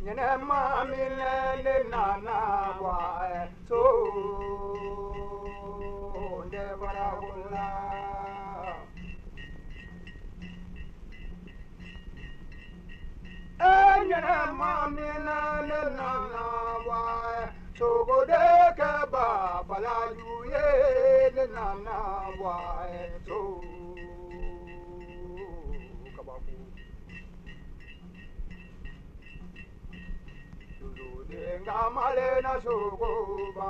Ɲɛnɛma minɛ ne nana wa so ne barakola. E ɲɛnɛma minɛ ne nana wa sogo de kɛ ba balaju ye ne nana wa so kabako. Nga male na sogo ba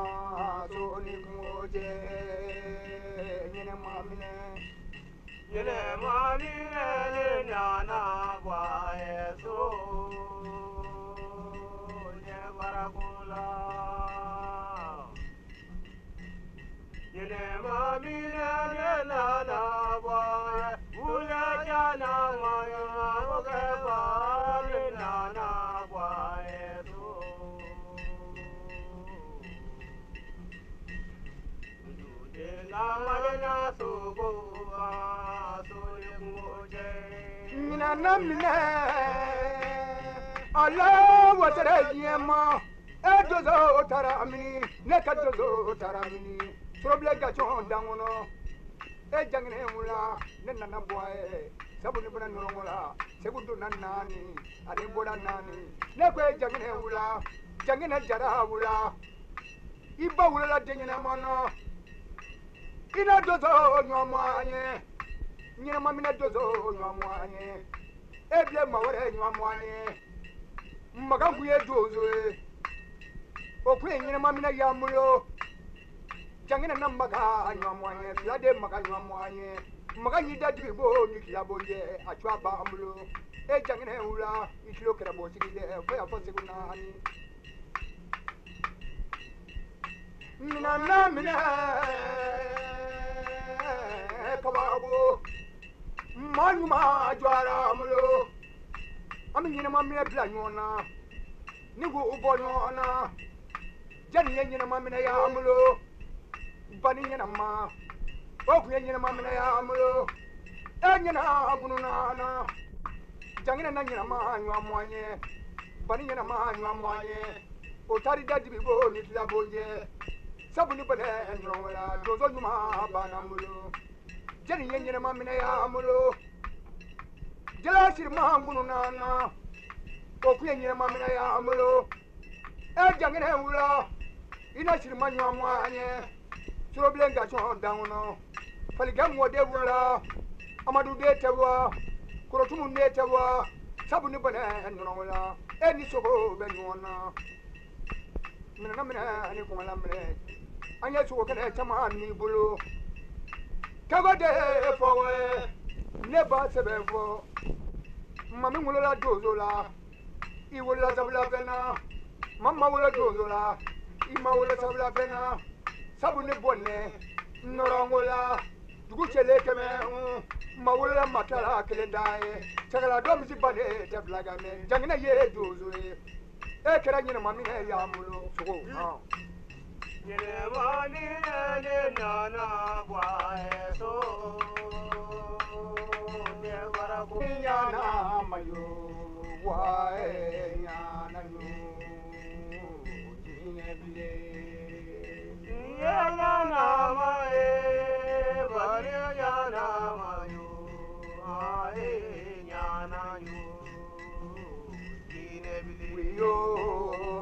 so ni kungo cɛ ɲɛnɛma minɛ. Ɲɛnɛma minɛ ne nana bɔ a ye so ne barakola. Ɲɛnɛma minɛ ne nana bɔ a ye wula jana maɲa mɔkɛ ba ne nana bɔ a ye so. Ɲinana minɛ ala wasara diɲɛ ma e dozo taara mini ne ka dozo taara mini sorobilen ka cɔn dan kɔnɔ e janginɛ wula ne nana bɔ a ye sabu ne bɔra nɔrɔngɔ la segu donna naani ani bɔra naani ne ko e janginɛ wula janginɛ jara wula i ba wulala den ɲɛnama na i na dozo ɲɔmɔ an ye ɲɛnama minɛ dozo ɲɔmɔ an ye e bilen maa wɛrɛ ɲɔmɔ an ye makan kun ye dozo ye o kun ye ɲɛnama minɛ y'an bolo janginɛ na maga ɲɔmɔ an ye fila de maga ɲɔmɔ an ye maga y'i da dibi bo ni tila bo jɛ a cuwa b'an bolo e janginɛ wula i tulo kɛra bɔ sigi dɛ fo y'a fɔ segu naani minana minɛ kabako maa ɲuman jɔra an bolo an bɛ ɲɛnama minɛ bila ɲɔgɔn na ni k'u bɔ ɲɔgɔn na jani ye ɲɛnama minɛ y'an bolo bani ɲɛnama o kun ye ɲɛnama minɛ y'an bolo e ɲɛna kununa na janginɛ na ɲɛnama ɲɔgɔn mɔ an ye bani ɲɛnama ɲɔgɔn mɔ an ye o taari da dibi bo ni tila bo jɛ sabu ni bɛlɛ ɲɔgɔn la donso ɲuman banna n bolo jani ye ɲɛnama minɛ y'an bolo jala sirima kununa na o kun ye ɲɛnama minɛ y'an bolo e janginɛ wula i na sirima ɲɔgɔn mɔ an ye sorobilen ka sɔn dan kɔnɔ falikɛ mɔden wula amadu den tɛ wa korotumu den tɛ wa sabu ni bɛlɛ ɲɔgɔn la e ni sogo bɛ ɲɔgɔn na minɛna minɛ ani kɔngɔla minɛ an ye sogo kɛnɛ caman m'i bolo kɛko de fɔ ne ba sɛbɛn fɔ mami wolola donso la i wolola sabula fɛn na mama wolo donso la i ma wolo sabula fɛn na sabu ne bɔnɛ nɔrɔngo la dugu cɛlen kɛmɛ ma wolola ma tila kelen da ye cɛkala dɔ misi bannen tɛ fila ka mɛn janginɛ ye donso ye e kɛra ɲɛnama minɛ y'an bolo sogo hɔn. Ɲɛnɛma minɛ ne nana bɔ a ye so ne barako. Ɲana mayo wa ɲana yo jinɛ bilen. Ɲɛnana ma ye bari ɲana ma yo a ye ɲana yo jinɛ bilen. Wiyo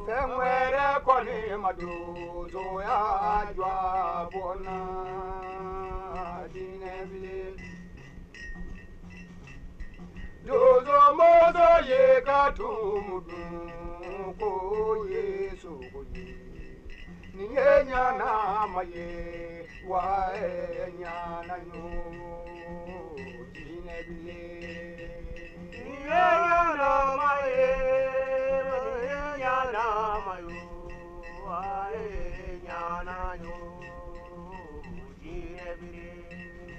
fɛn wɛrɛ kɔni ma donsoya jɔ a bɔnna jinɛ bilen. Donso mɔzɔ ye ka tumu dun ko ye sogo ye nin ye ɲana ma ye wa ɲana yo jinɛ bilen. Ɲɛnana ma ye ɲana ma yo a ye ɲana yo jinɛ bilen.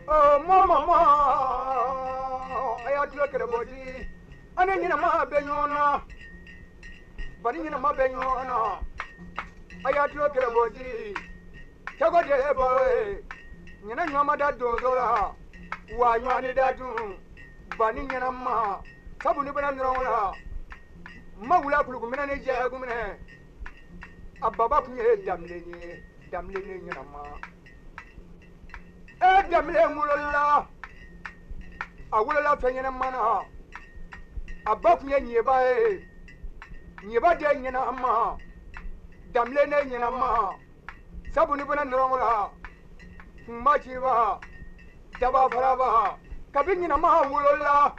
Ɔ mama ma a y'a tulo kɛrɛbɔ di ani ɲɛnama bɛ ɲɔgɔn na bani ɲɛnama bɛ ɲɔgɔn na a y'a tulo kɛrɛbɔ di kɛko de ye bɔ ye ɲɛnɛ ɲɔgɔn ma da donso la wa ɲɔgɔn da dun bani ɲɛnama sabu ni bɛna nɔrɔ la Ma wula kulukuminɛ ni jɛkuminɛ. A baba tun ye Danbilen ye, Danbilen ne ɲɛnama. E Danbilen wolola, a wolola fɛn ɲɛnama na. A ba tun ye ɲeba ye, ɲeba den ɲɛnama, Danbilen ne ɲɛnama. Sabu ni bɔra nɔrɔngo la, kunba ciba, daba faraba, kabi ɲɛnama wolola,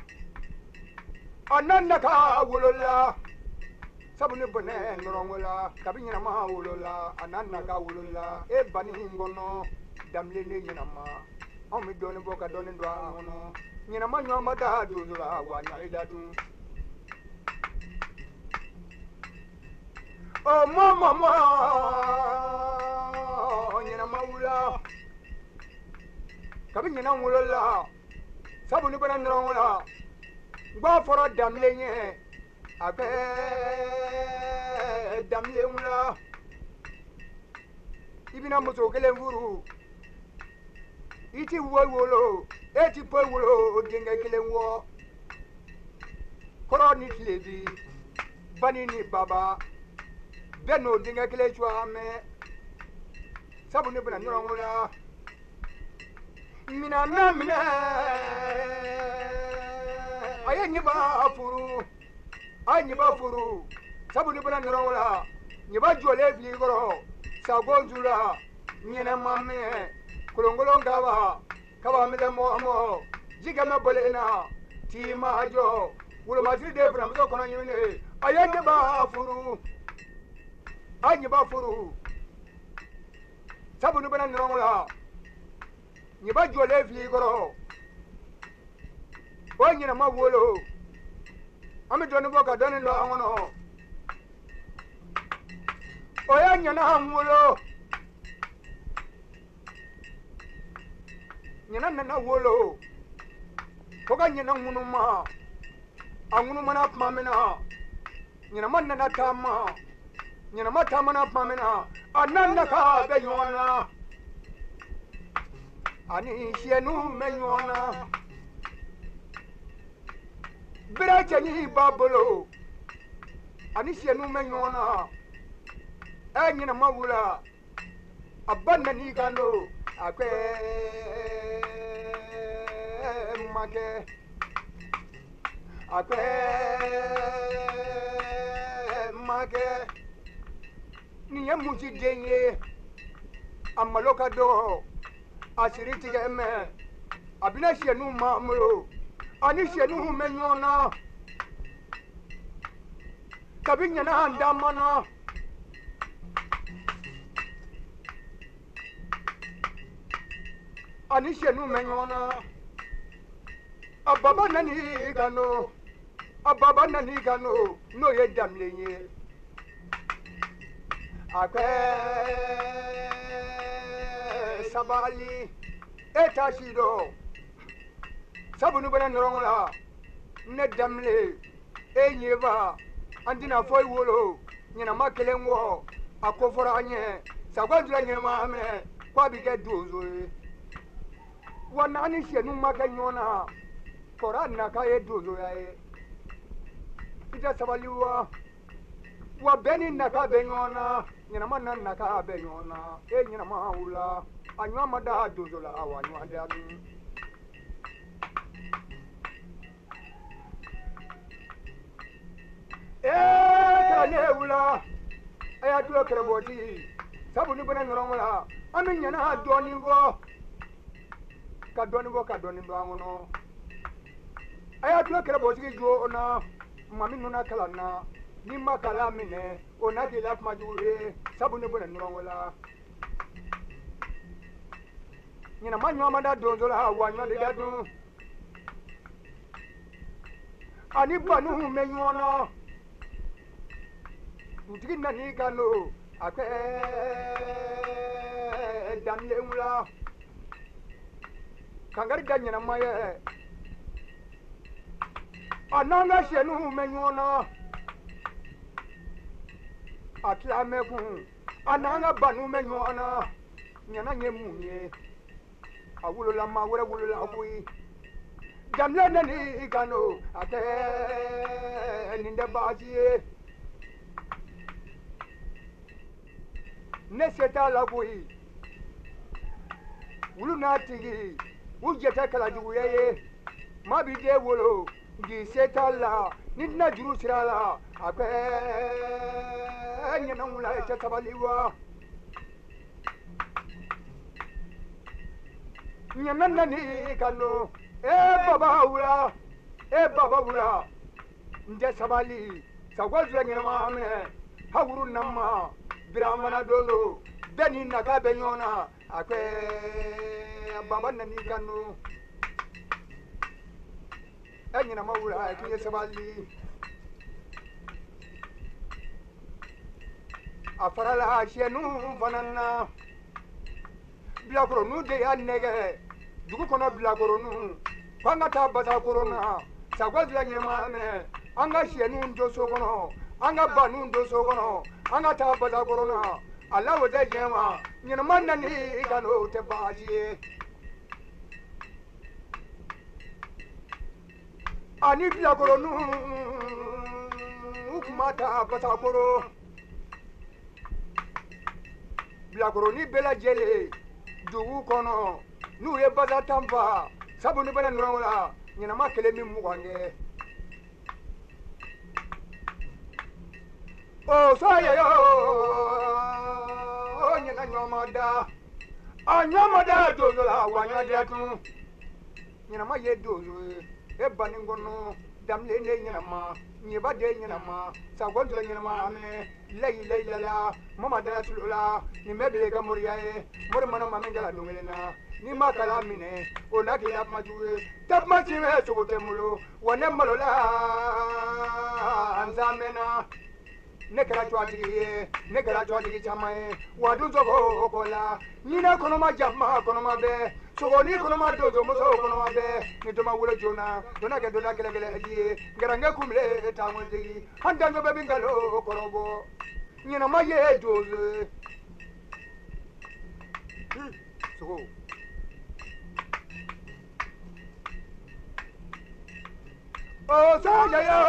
a nana ka wolola. Sabu ni bɔnɛ nɔrɔngo la, kabi ɲɛnama wolola, a nana ka wolola. E bani kɔnɔ, Danbilen ne ɲɛnama. Anw bɛ dɔɔnin bɔ ka dɔɔnin don a kɔnɔ. Ɲɛnama ɲɔgɔn ma da donso la, wa ɲa i da dun. Ɔ mɔ mɔ mɔ, ɲɛnama wula. Kabi ɲɛna wolola, sabu ni bɔra nɔrɔngo la, n b'a fɔra Danbilen ye, a bɛ Danbilen wula. I bɛna muso kelen furu, i ti wo wolo, e ti foyi wolo denkɛ kelen wɔ. Kɔrɔ ni tilebi, bani ni baba, bɛɛ n'o denkɛ kelen cogoya mɛn. Sabu ne bɛna nɔrɔngo la, mina na minɛ, a ye ɲeba furu, a ye ɲeba furu. Sabu ne bɛna nɔrɔngo la, ɲeba jɔlen fili kɔrɔ, sago la, ɲɛnɛma minɛ, kolonkolon kaba, kaba minɛ mɔgɔ mɔgɔ, ji kɛmɛ bɔlen na, t'i ma jɔ, wolomasiri de furamuso kɔnɔ ɲini, a ye ɲeba furu, a ye ɲeba furu. Sabu ne bɛna nɔrɔngo la, ɲeba jɔlen fili kɔrɔ, o ɲɛnama wolo. An bɛ dɔɔnin bɔ ka dɔɔnin don an kɔnɔ. O ye ɲɛna wolo. Ɲɛna nana wolo, fo ka ɲɛna ŋunuma. A ŋunumana tuma min na, ɲɛnama nana taama. Ɲɛnama taamana tuma min na, a nana ka bɛ ɲɔgɔn na. Ani siyɛnnu bɛ ɲɔgɔn na. Bere cɛɲi b'a bolo, ani siyɛnnu bɛ ɲɔgɔn na. Ɛ ɲɛnama wula, a ba nan'i kan don, a ko makɛ, a ko makɛ, nin ye musi den ye, a malo ka dɔgɔ, a siri tigɛ mɛ, a bɛna siyɛnnu maamolo, ani siyɛnnu bɛ ɲɔgɔn na. Kabi ɲɛna damana, ani siyɛnnu bɛ ɲɔgɔn na. A baba nan'i kan don, a baba nan'i kan don, n'o ye Danbilen ye. A ko sabali, e t'a si dɔn. Sabu ni bɔra nɔrɔngo la, ne Danbilen, e ɲeba, an tɛna foyi wolo, ɲɛnama kelen kɔ, a ko fɔra an ye, sago jula ɲɛnama minɛ, k'a bɛ kɛ donso ye. Wa n'an ni siyɛnnu ma kɛ ɲɔgɔn na, kɔrɔ na k'a ye donsoya ye. I tɛ sabali wa? Wa bɛɛ ni naka bɛ ɲɔgɔn na, ɲɛnama na naka bɛ ɲɔgɔn na. E ɲɛnama wula, a ɲɔgɔn ma da donso la, wa ɲɔgɔn da dun. Ee kalanden wula, a y'a tulo kɛrɛbɔti, sabu ni bɔra nɔrɔngo la, an bɛ ɲɛna dɔɔnin fɔ, ka dɔɔnin bɔ ka dɔɔnin don an kɔnɔ. A y'a tulo kɛrɛbɔtigi joona, maa min nana kalan na, n'i ma kalan minɛ, o na k'i la kuma jugu ye, sabu ne bɔra nɔrɔngo la. Ɲɛnama ɲɔgɔn ma da donso la, wa ɲɔgɔn tɛ da dun. Ani baniw bɛ ɲɔgɔn na. Dugutigi nan'i kan don, a ko Danbilen wula. Kankari da ɲɛnama ye. A n'an ka siyɛnnu bɛ ɲɔgɔn na. A tila mɛ kun, a n'an ka baniw bɛ ɲɔgɔn na. Ɲɛna ye mun ye? A wolola maa wɛrɛ wolola koyi. Danbilen nan'i kanto a tɛ nin tɛ baasi ye. Ne se t'a la koyi. Wulu n'a tigi u jɛ tɛ kalajuguya ye. Maa b'i den wolo k'i se t'a la ni tɛna juru sira a la a bɛ ɲɛnawula i tɛ sabali wa. Ɲɛna nan'i kanto e baba wula e baba wula n tɛ sabali sago filɛ ɲɛnama minɛ hawuru nama biramana don don bɛɛ ni naga bɛ ɲɔgɔn na a bɛ baba nan'i kanto e ɲɛnama wula k'i ye sabali a farala siyɛnnu fana na bilakoroninw de y'a nɛgɛ dugu kɔnɔ bilakoroninw ko an ka taa basakoron na sago filɛ ɲɛnama minɛ an ka siyɛnninw don so kɔnɔ an ka baninw don so kɔnɔ an ka taa basakoron na a la o tɛ diɲɛ ma ɲɛnama nan'i kanto o tɛ baasi ye ani bilakoroninw u tun ma taa basakoro bilakoronin bɛɛ lajɛlen dugu kɔnɔ n'u ye basa tan fa sabu ni bana nɔrɔ la ɲɛnama kelen bɛ 20 kɛ o sɔyɛ o ɲɛna ɲɔgɔn da a ɲɔgɔn da donso la wa ɲɔgɔn da tun ɲɛnama ye donso ye e banin kɔnɔ danbilen de ɲɛnama ɲɛba de ɲɛnama sakɔ tɛ ɲɛnama minɛ layi layi la mama dara tulo la nin bɛɛ bɛ ka moriya ye mori mana ma min kɛra don kelen na n'i ma kalan minɛ o na k'i la kuma jugu ye takuma si bɛ sogo tɛ n bolo wa ne malola n zamɛna ne kɛra tɔgɔtigi ye ne kɛra tɔgɔtigi caman ye wa dun sogo kɔ la ɲinɛ kɔnɔma jakuma kɔnɔma bɛɛ sogoni kɔnɔma donsomuso kɔnɔma bɛɛ ni dɔ ma wolo joona donna kɛ donna kɛlɛkɛlɛ ji ye garankɛ kunbile tankotigi an danjo bɛɛ bi nkalon kɔrɔbɔ ɲɛnama ye donso ye sogo o sajaya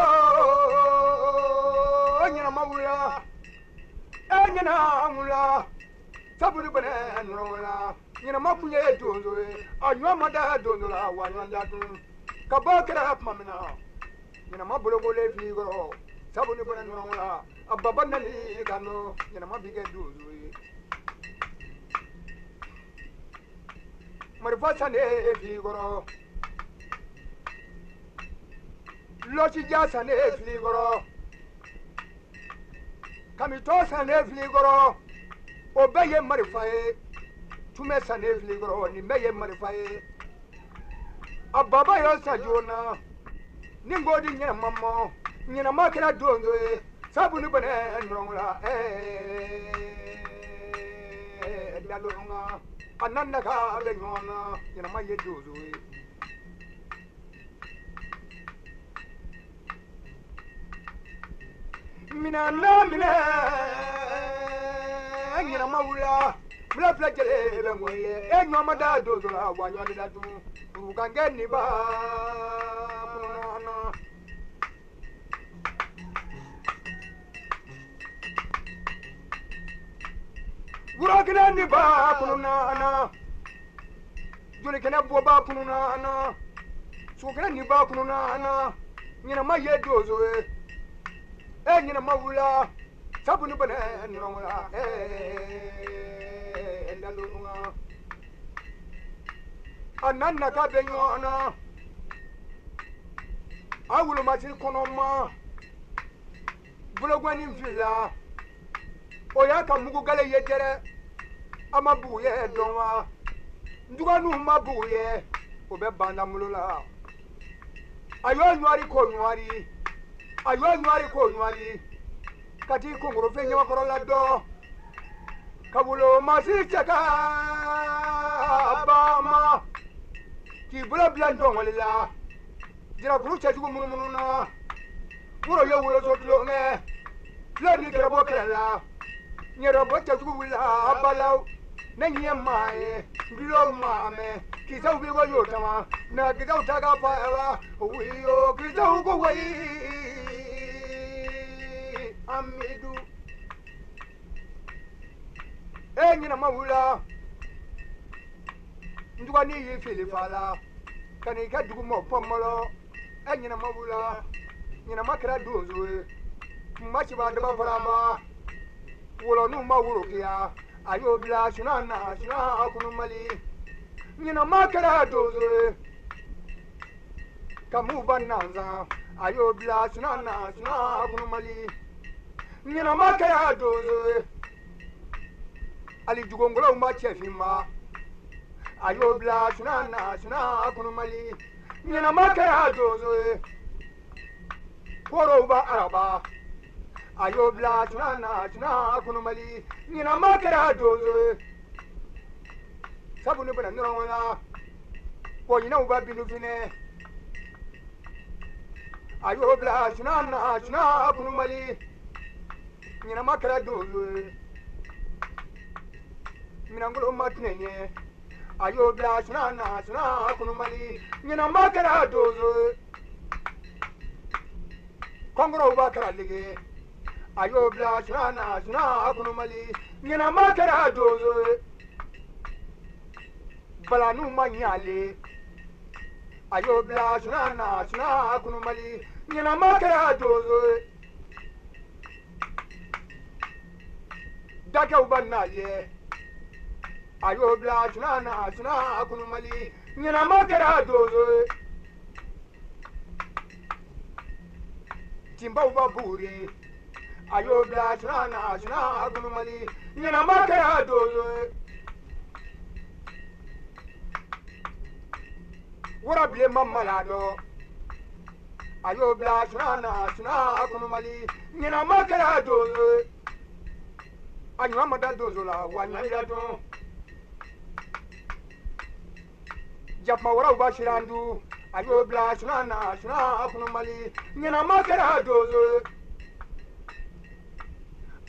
ɲɛnama wula e ɲɛna wula sabu ni bɛnɛ nɔrɔ la ɲɛnama kun ye donso ye a ɲɔ ma da donso la wa ɲɔ da dun ka bɔ kɛra tuma min na ɲɛnama bolokolen fili kɔrɔ sabu ni bɛnɛ nɔrɔ la a baba nani ka nɔ ɲɛnama bi kɛ donso ye marifa sannen fili kɔrɔ lɔsija sannen fili kɔrɔ kamitɔ sannen fili kɔrɔ o bɛɛ ye marifa ye tumɛ sannen fili kɔrɔ nin bɛɛ ye marifa ye a baba y'o san joona ni n k'o di ɲɛnama ma ɲɛnama kɛra donso ye sabu ni bɛnɛ nɔrɔ la dadonga a nana ka bɛ ɲɔgɔn na ɲɛnama ye donso ye minɛ na minɛ ɲɛnama wula wula fila jɛlen bɛ ŋɔni ye e ɲɔ ma da donso la wa ɲɔ de la dun kurukankɛ ni ba kɔnɔna wurakɛnɛ ni ba kɔnɔna jolikɛnɛ bɔ ba kɔnɔna sogokɛnɛ ni ba kɔnɔna ɲɛnama ye donso ye e ɲɛnama wula sabu ni bɛnɛ nɔrɔ la dadonga a nana ka bɛ ɲɔgɔn na a wolomasiri kɔnɔma bolokɔni filila o y'a ka mugugale ye dɛrɛ a ma bugu ye dɔn wa dɔgɔninw ma bugu ye o bɛ bandan bolo la a y'o ɲwari k'o ɲwari a y'o ɲwari k'o ɲwari ka t'i kongorofe ɲamakɔrɔla dɔ ka wolomasiri cɛ ka ba ma k'i bolo bila ntɔngɔli la jarakuru cɛjugu munumunu na woro ye woloso tulonkɛ tulo ni gɛrɛbɔ kɛlɛ la ɲɛrɛbɔ cɛjugu wulila balaw ne ɲɛ maa ye n tulo maa mɛn Kisɛw b'i ko y'o tama na kisɛw ta ka fa wa wiyo kisɛw ko wayi Amidu e ɲɛnama wula n dɔgɔnin y'i fili fa la ka n'i kɛ duguma pɔnmɔlɔ e ɲɛnama wula ɲɛnama kɛra donso ye kunba ciba daba faraba wɔlɔninw ma worokiya a y'o bila sunan na sunan kunumali ɲɛnama kɛra donso ye kamuba nanzan a y'o bila sunan na sunan kunumali ɲɛnama kɛra donso ye ali jugongolow ma cɛfinba a y'o bila sunan na sunan kunumali ɲɛnama kɛra donso ye korow ba araba a y'o bila sunan na sunan kunumali ɲɛnama kɛra donso ye sabu ne bɛna nɔrɔ la kɔɲinɛw ba bindu finɛ a y'o bila sunan na sunan kunumali ɲɛnama kɛra donso ye minɛnkolo ma tinɛ ɲɛ a y'o bila sunan na sunan kunumali ɲɛnama kɛra donso ye kɔnkɔrɔw b'a kɛra lege a y'o bila sunan na sunan kunumali ɲɛnama kɛra donso ye balaniw ma ɲale a y'o bila sunan na sunan kunumali ɲɛnama kɛra donso ye dakɛw ba nale a y'o bila sunan na sunan kunumali ɲɛnama kɛra donso ye tinbaw ba buguri a y'o bila sunan na sunan kunumali ɲɛnama kɛra donso ye warabilen ma maladɔ a y'o bila sunan na sunan kunumali ɲɛnama kɛra donso ye a ɲuman ma da donso la wa ɲuman da dun jakuma waraw ba sirandu a y'o bila sunan na sunan kunumali ɲɛnama kɛra donso ye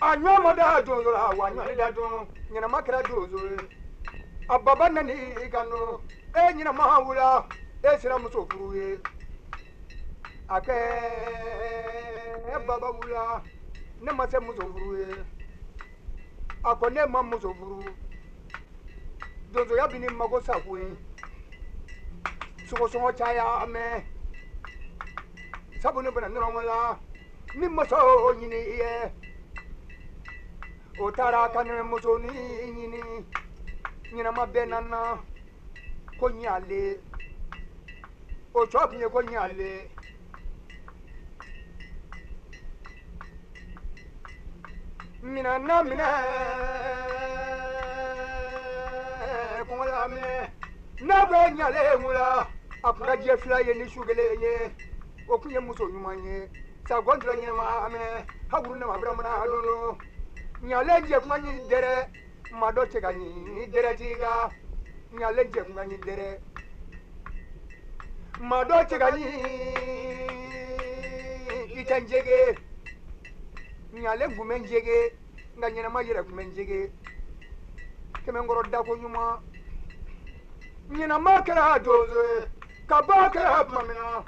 a ɲuman ma da donso la wa ɲuman da dun ɲɛnama kɛra donso ye a baba nani i kan don e ɲɛnama wula e sera muso furu ye a kɛ baba wula ne ma se muso furu ye a ko ne ma muso furu donsoya bɛ ni mago sa koyi sɔgɔsɔgɔ caya mɛn sabu ne bɛna nɔrɔ la ni muso ɲini i ye o taara ka ne musonin ɲini ɲɛnama bɛɛ nana ko ɲale o cɔ tun ye ko ɲale minɛ minɛ kɔngɔla minɛ n'a bɛ ɲale mun la a kun ka jɛ fila ye ni su kelen ye o kun ye muso ɲuman ye sagɔn tura ɲɛnama minɛ hakuru nama biramana dono ɲale jɛ kuma ɲi dɛrɛ maa dɔ cɛ ka ɲi dɛrɛ t'i ka ɲale jɛ kuma ɲi dɛrɛ maa dɔ cɛ ka ɲi i tɛ n jege ɲale kun bɛ n jege nka ɲɛnama yɛrɛ kun bɛ n jege kɛmɛnkɔrɔ dako ɲuman ɲɛnama kɛra donso ye ka ba kɛra tuma min na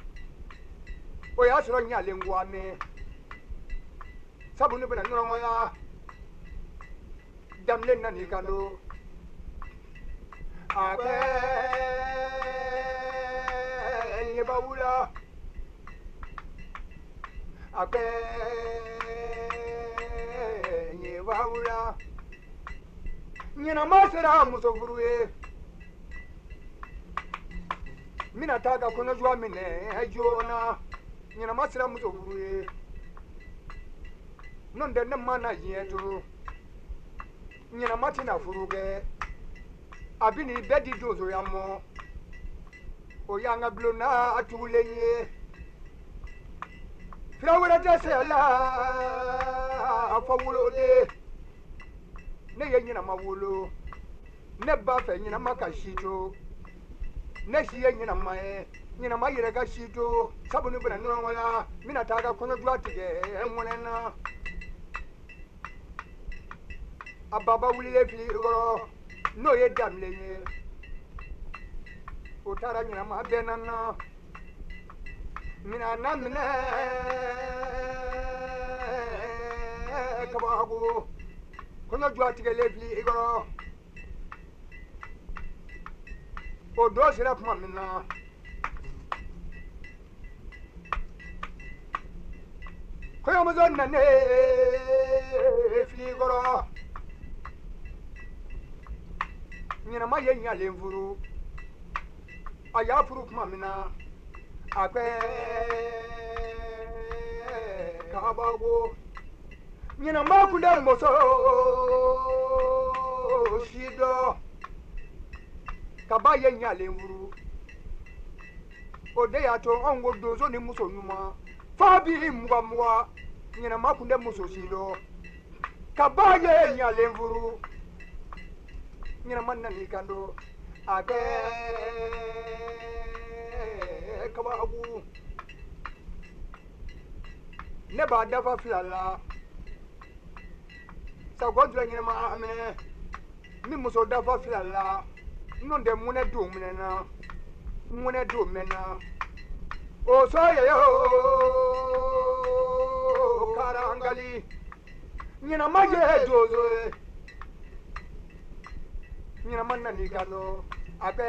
o y'a sɔrɔ ɲalen ko a mɛn sabu ne bɛna nɔrɔmaya daminɛ nana i kan don a bɛ ɲɛba wula a bɛ ɲɛba wula ɲɛnama sera muso furu ye n bɛna taa ka kɔnɔjuwa minɛ joona ɲɛnama sera muso furu ye n'o tɛ ne ma na diɲɛ to ɲɛnama tɛna furu kɛ a bɛ n'i bɛɛ di donsoya mɔ o y'an ka bulonda tugulen ye fura wɛrɛ tɛ se a la fɔ woloden ne ye ɲɛnama wolo ne b'a fɛ ɲɛnama ka si to ne si ye ɲɛnama ye ɲɛnama yɛrɛ ka si to sabu ne bɛna nɔnɔ la n bɛna taa ka kɔnɔjuwa tigɛ mɔnɛ na a baba wulilen fili kɔrɔ n'o ye danbilen ye. O taara ɲɛnama bɛɛ na minɛ na minɛ kabako kɔɲɔ jɔ a tigɛlen fili i kɔrɔ o dɔ sera tuma min na kɔɲɔmuso nanen fili kɔrɔ ɲɛnama ye ɲalen furu a y'a furu tuma min na a bɛ kabako ɲɛnama kun tɛ muso si dɔn kaba ye ɲalen furu o de y'a to anw ko donso ni muso ɲuman fa bi mugan mugan ɲɛnama kun tɛ muso si dɔn kaba ye ɲalen furu ɲɛnama nan'i kan don a kɛ kabaku ne b'a dafa fila la sagɔn tura ɲɛnama minɛ ni muso dafa fila la n'o tɛ munɛ don minɛ na munɛ don mɛn na o sɔ yɛyɛ o karangali ɲɛnama ye donso ye ɲɛnama nan'i kan don a bɛ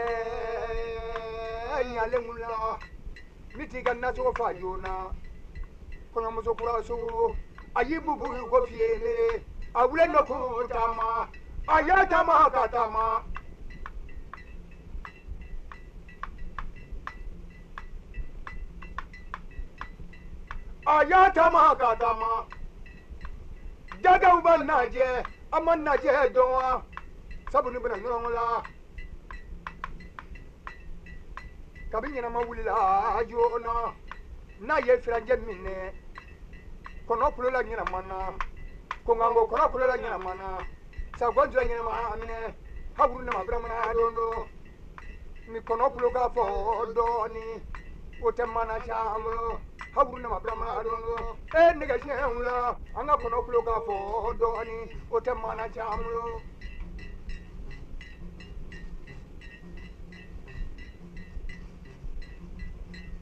ɲalen wula n bɛ t'i ka nasɔngɔ fa joona kɔɲɔmuso kura sogo a y'i bubu ko fiyere a wulen dɔ ko taama a y'a taama ka taama a y'a taama ka taama dagaw b'a najɛ a ma najɛ dɔn wa sabu ne bɛna ɲɔgɔn la kabi ɲɛnama wulila joona n'a ye furancɛ minɛ kɔnɔ kulola ɲɛnama na konkanko kɔnɔ kulola ɲɛnama na sagɔn tura ɲɛnama minɛ haburu nama biramana don don ni kɔnɔ kulo ka fɔ dɔɔni o tɛ mana caman bolo haburu nama biramana don don e nɛgɛ siɲɛ la an ka kɔnɔ kulo ka fɔ dɔɔni o tɛ mana caman bolo.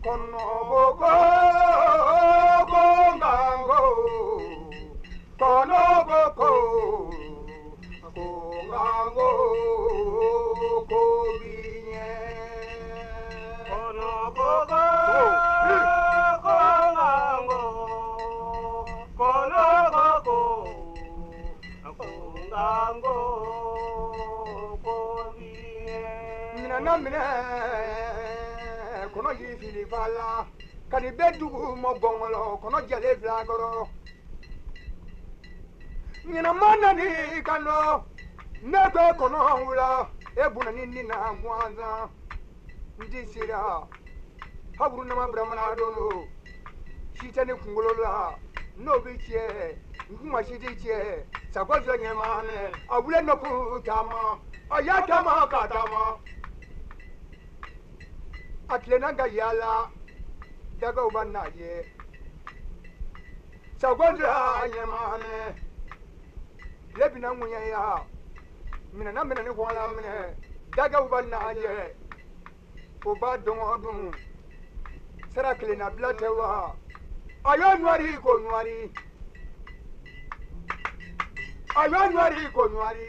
Kɔnɔboko kongango kɔnɔboko kongango kobiɲɛ. Kɔnɔboko kongango kɔnɔboko kongango kobiɲɛ. Minɛna minɛ kɔnɔ y'i fili fa la ka nin bɛɛ dugu mɔ gɔngɔlɔ kɔnɔ jalen fila kɔrɔ ɲɛnama nani kan dɔ ne ko kɔnɔ wula e bunna ni nin na gansan n ti sera haburu nama biramana don si tɛ ne kunkolo la n'o bɛ tiɲɛ n kuma si tɛ tiɲɛ sakɔ filɛ ɲɛma mɛ a wulen dɔ ko taama a y'a taama ka taama a tilenna ka yaala dagaw b'a najɛ sakɔ filɛ ɲɛma mɛ tile bina ŋuɲɛ ya minɛna minɛ ni kɔngɔ la minɛ dagaw b'a najɛ o b'a dɔngɔ dun sira kelenna bila tɛ wa a y'o ɲwari ko ɲwari a y'o ɲwari ko ɲwari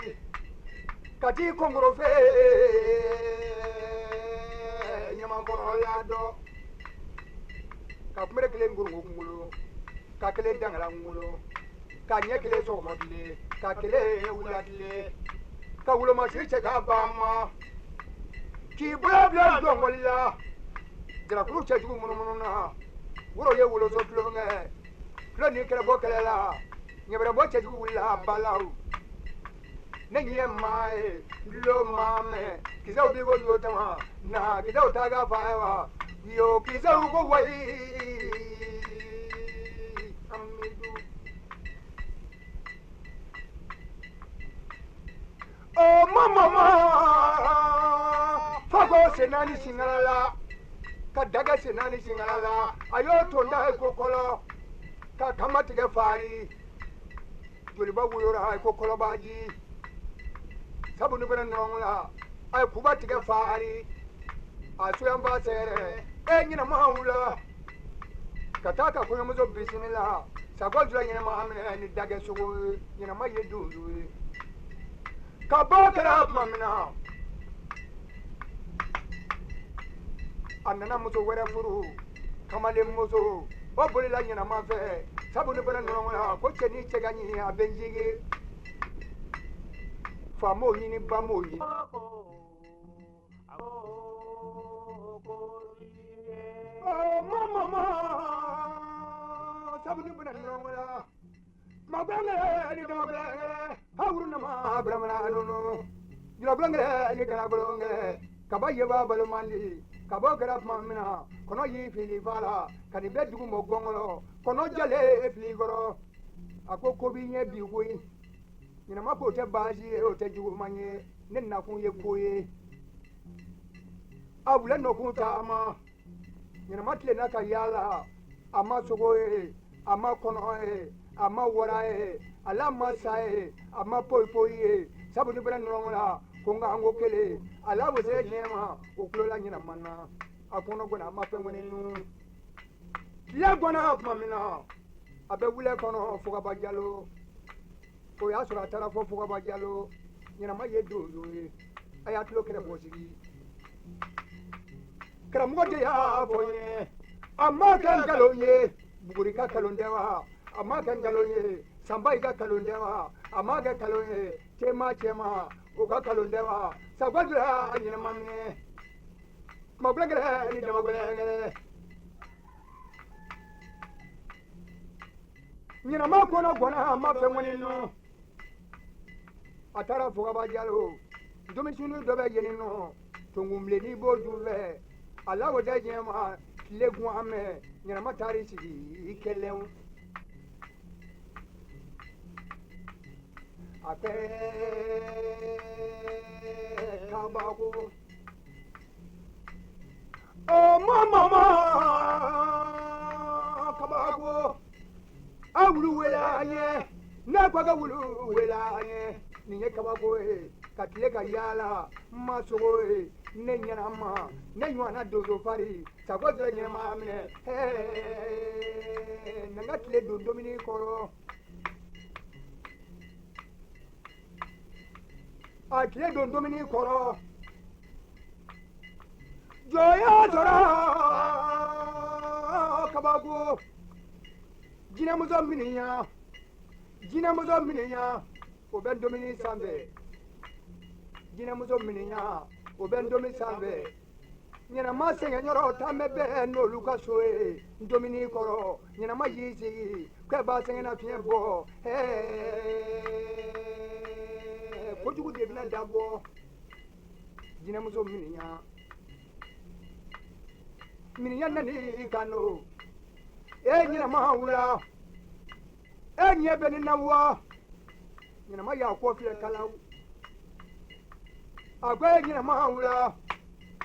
ka t'i kɔnkɔrɔ fɛ ɲamakɔrɔla dɔ ka kunbere kelen gorongo kunkolo ka kelen dangala kunkolo ka ɲɛ kelen sɔgɔma tile ka kelen wula tile ka wolomasiri cɛ ka ban ma k'i bolo bila dɔnkɔli la jarakuru cɛjugu munumunu na woro ye woloso tulonkɛ tulo ni kɛlɛbɔ kɛlɛ la ɲɛbɛrɛbɔ cɛjugu wulila balaw ne ɲɛ maa ye tulo maa mɛn kisɛw b'i ko yo tama na kisɛw ta ka fa ye wa yo kisɛw ko wayi amidu o mama ma fako sen naani sinkala la ka daga sen naani sinkala la a y'o to n'a ye ko kɔlɔ ka kama tigɛ faari joliba woyora a ko kɔlɔbaji sabu ni bɛna nɔrɔn la a ye kuba tigɛ faari A soyanfa sɛgɛrɛ e ɲɛnama wula ka taa ka kɔɲɔmuso bisimila. Sakɔ jula ɲɛnama minɛ ni dagɛ sogo ye. Ɲɛnama ye donso ye. Ka bɔ kɛra tuma min na, a nana muso wɛrɛ furu, kamalen muso. O bolila ɲɛnama fɛ, sabu ne bɔra nɔnɔ la ko cɛ ni cɛ ka ɲi a bɛ n jigi. Fa m'o ɲini, ba m'o ɲini. Mama, sabu ne bɔra nɔnɔ la. Ma bɛngɛ ni dama bɛngɛ, hawuru nama bramana nono. Jula bɛngɛ ni kana bɛngɛ, kaba yeba balomandi. Kaba kɛra tuma min na, kɔnɔ y'i fili fa la, ka nin bɛɛ dugu mɔ gɔngɔlɔ, kɔnɔ jalen fili kɔrɔ. A ko ko b'i ɲɛ bi koyi. Ɲɛnama k'o tɛ baasi ye, o tɛ juguman ye, ne nakun ye ko ye. A wulɛ nɔkun taama, ɲɛnama tilenna ka yaala, a ma sogo ye, a ma kɔnɔ ye, a ma wara ye, ala ma sa ye, a ma poyi poyi ye. Sabu ni bɛrɛ nɔnɔ la, ko nka an ko kelen, ala bɛ se diɲɛ ma, o kulola ɲɛnama na. A kɔnɔ gɔnna, a ma fɛn kɔni nu. Tile gɔnna tuma min na, a bɛ wulɛ kɔnɔ Fugaba Jalo. O y'a sɔrɔ a taara fɔ Fugaba Jalo. Ɲɛnama ye donso ye. A y'a tulo kɛrɛfɛ sigi. Karamɔgɔ de y'a fɔ n ye, a ma kɛ nkalon ye, Buguri ka nkalon tɛ wa? A ma kɛ nkalon ye, Sanba ka nkalon tɛ wa? A ma kɛ nkalon ye, Tema cɛma o ka nkalon tɛ wa? Sakɔ a ɲɛnama minɛ. Kuma gɛlɛn ni dama gɛlɛn. Ɲɛnama kɔnɔ gɔnna, a ma fɛn kɔni nɔ. A taara Fugaba Jalo. Denmisɛnnin dɔ bɛ yen nɔ, tonkunbilennin b'o ju fɛ. A la o tɛ diɲɛ ma, tile gun an mɛn, ɲɛnama taar'i sigi i kɛlɛw. A kɛ kabako. Ɔ mama ma kabako. A wulu wele an ye, ne ko ka wulu wele an ye. Nin ye kabako ye, ka tile ka yaala, n ma sogo ye, ne ɲɛnama, ne ɲɔgɔnna donso fari, sakɔ sera ɲɛnama minɛ. Na n ka tile don dumuni kɔrɔ. A tile don dumuni kɔrɔ. Jɔnya sɔrɔ kabako. Jinɛmuso miniyan, jinɛmuso miniyan, o bɛ dumuni sanfɛ. Jinɛmuso miniyan, o bɛ dumuni sanfɛ. Ɲɛnama sɛgɛnyɔrɔ tan bɛ bɛɛ n'olu ka so ye dumuni kɔrɔ. Ɲɛnama y'i sigi k'e b'a sɛgɛnna fiɲɛ bɔ. Kojugu de bɛna dabɔ. Jinɛmuso miniyan, miniyan nani kan don. E ɲɛnama wula, e ɲɛ bɛ ne na wa? Ɲɛnama y'a kɔ filɛ kalaw. A ko e ɲɛnama wula,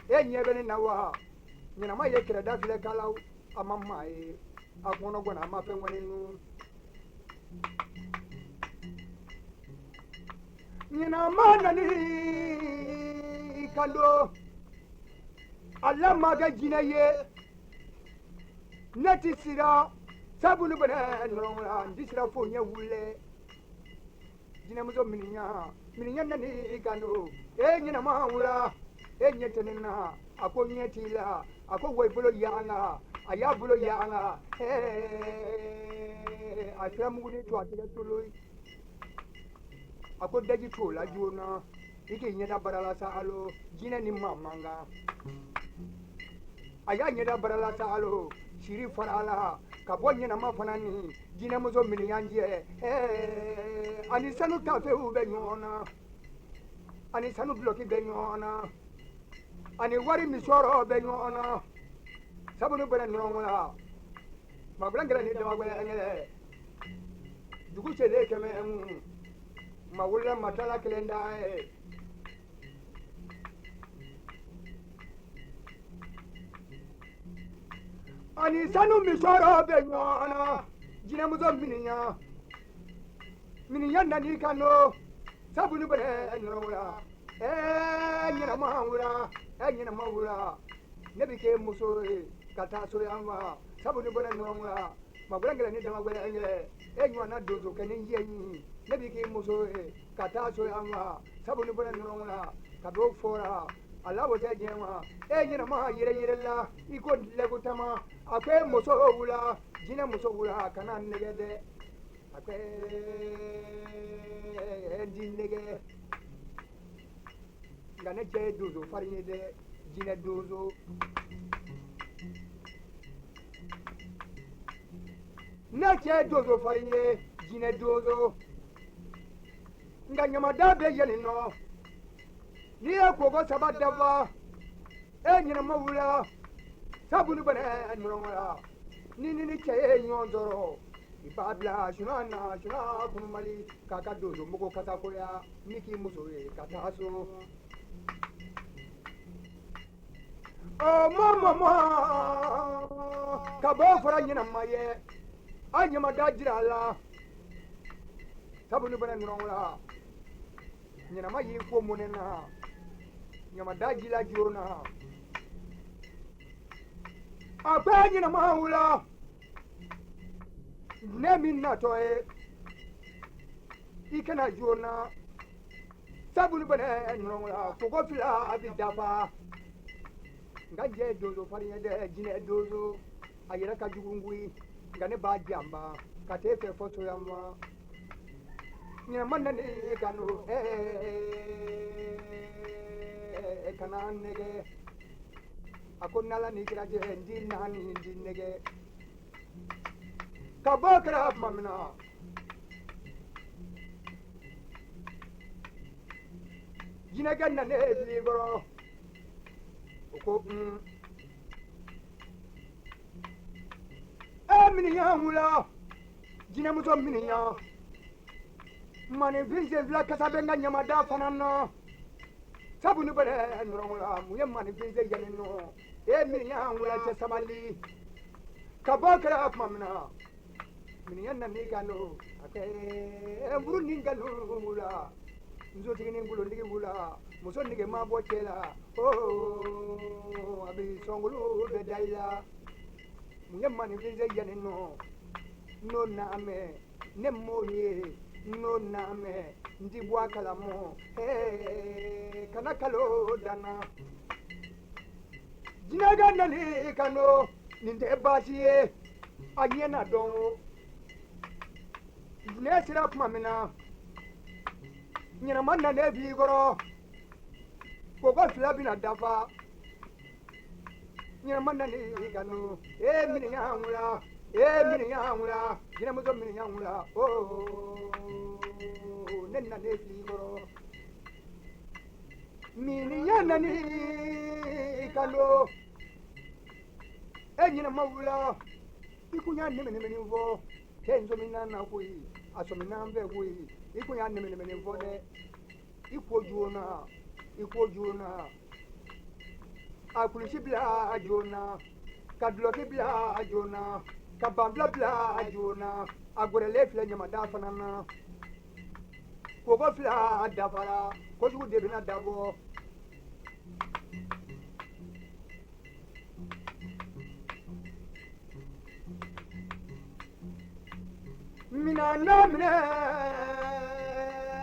e ɲɛ bɛ ne na wa? Ɲɛnama ye kɛrɛda filɛ kalaw, a ma maa ye. A kɔnɔ gɔnna, a ma fɛn kɔni nu. Ɲɛnama nani kan don. Ala ma kɛ jinɛ ye. Ne ti siran, sabu ne bɛnɛ nɔrɔ la, n ti siran fo ɲɛ wulɛ. Jinɛmuso miniyan, miniyan nani kan don. E ɲɛnama wula, e ɲɛ tɛ ne na. A ko ɲɛ t'i la. A ko wa i bolo y'an kan. A y'a bolo y'an kan. A sira muguni to a tɛgɛ tolo ye. A ko daji t'o la joona. I k'i ɲɛda bara la sa alo, jinɛ ni maa man kan. A y'a ɲɛda bara la sa alo, siri fara a la, ka bɔ ɲɛnama fana ni jinɛmuso miniyan jɛ. Ani sanu tafew bɛ ɲɔgɔn na, ani sanu bulɔki bɛ ɲɔgɔn na, ani wari misɔrɔ bɛ ɲɔgɔn na. Sabu ne bɔra ɲɔgɔn la, magulan kɛra ni dama gɛlɛn. Dugu selen kɛmɛ mun, ma wolola ma taala kelen da ye. Ani sanu misɔrɔ bɛ ɲɔgɔn na, jinɛmuso miniyan, miniyan nani kan don. Sabu ne bɔra ɲɔgɔn la, ɲɛnama wula, ɲɛnama wula. Ne bɛ k'e muso ye ka taa so yan wa sabu ni bɔra ɲɔgɔn la ma gɛlɛn gɛlɛn ni dama gɛlɛn gɛlɛn e ɲɔgɔnna donso kɛ ni jɛ ɲini ne bɛ k'i muso ye ka taa so yan wa sabu ni bɔra ɲɔgɔn la ka b'o fɔra a labɔ tɛ diɲɛ ma e ɲɛnama yɛrɛ yɛrɛ la i ko lɛkutama a ko e muso wula jinɛ muso wula kana nɛgɛ dɛ a ko e di nɛgɛ nka ne cɛ ye donso farin ye dɛ jinɛ donso ne cɛ ye donso farin ye jinɛ donso nka ɲamada bɛ yɛlɛ nɔ n'i ye koko saba dafa e ɲɛnama wula sabu ni bana ɲɔgɔn ni ni cɛ ye ɲɔgɔn sɔrɔ i b'a bila suna na suna kunumali k'a ka donso mugu kasakoya ni k'i muso ye ka taa so. Ɔ mɔ mɔ mɔ ka bɔ fɔra ɲɛnama ye a ɲamada jira a la sabu ni bana ɲɔgɔn la ɲɛnama y'i ko mɔnɛ na ɲamada jila joona a bɛɛ ɲɛnama wula ne min natɔ ye i kana joona sabu ni bana ɲɔgɔn la koko fila a bɛ dafa nka jɛ donso farin ye dɛ jinɛ donso a yɛrɛ ka jugu koyi nka ne b'a janba ka t'e fɛ fɔ soya ma ɲɛnama nana e ka n'o kana nɛgɛ a ko n'ala ni kira cɛ n ti naani n ti nɛgɛ ka bɔ kɛra tuma min na jinɛkɛ nana e fili kɔrɔ o ko e miniyan wula jinɛmuso miniyan maninfin sen fila kasa bɛ n ka ɲamada fana na sabu ni bɛrɛ nɔrɔ la mun ye maninfin sen yɛlɛ nɔ e miniyan wula cɛ sabali ka bɔ kɛra tuma min na miniyan nan'i kan don a kɛ furu ni nkalon wula nsotigi ni nkolotigi wula muso nege ma bɔ cɛ la oo a bɛ sɔnkolo bɛɛ da i la mun ye maninfin sen yɛlɛ nɔ n'o n'a mɛn ne m'o ye n'o n'a mɛn n ti bɔ a kalama kana kalo danna jinɛkɛ nani ka n'o nin tɛ baasi ye a ɲɛ na dɔn o ne sera tuma min na ɲɛnama nana b'i kɔrɔ koko fila bɛna dafa ɲɛnama nani ka n'o e miniyan wula e miniyan wula jinɛmuso miniyan wula oo ne nana fili kɔrɔ miniyan nani ka n'o e ɲɛnama wula i kun y'a nɛmɛnɛmɛni fɔ cɛ in sɔmina na koyi a sɔmina an fɛ koyi i kun y'a nɛmɛnɛmɛni fɔ dɛ i ko joona i ko joona a kulusi bila joona ka dulɔki bila joona ka banfula bila joona a gɛrɛlen filɛ ɲamada fana na koko fila dafara kojugu de bɛna dabɔ mina n'a minɛ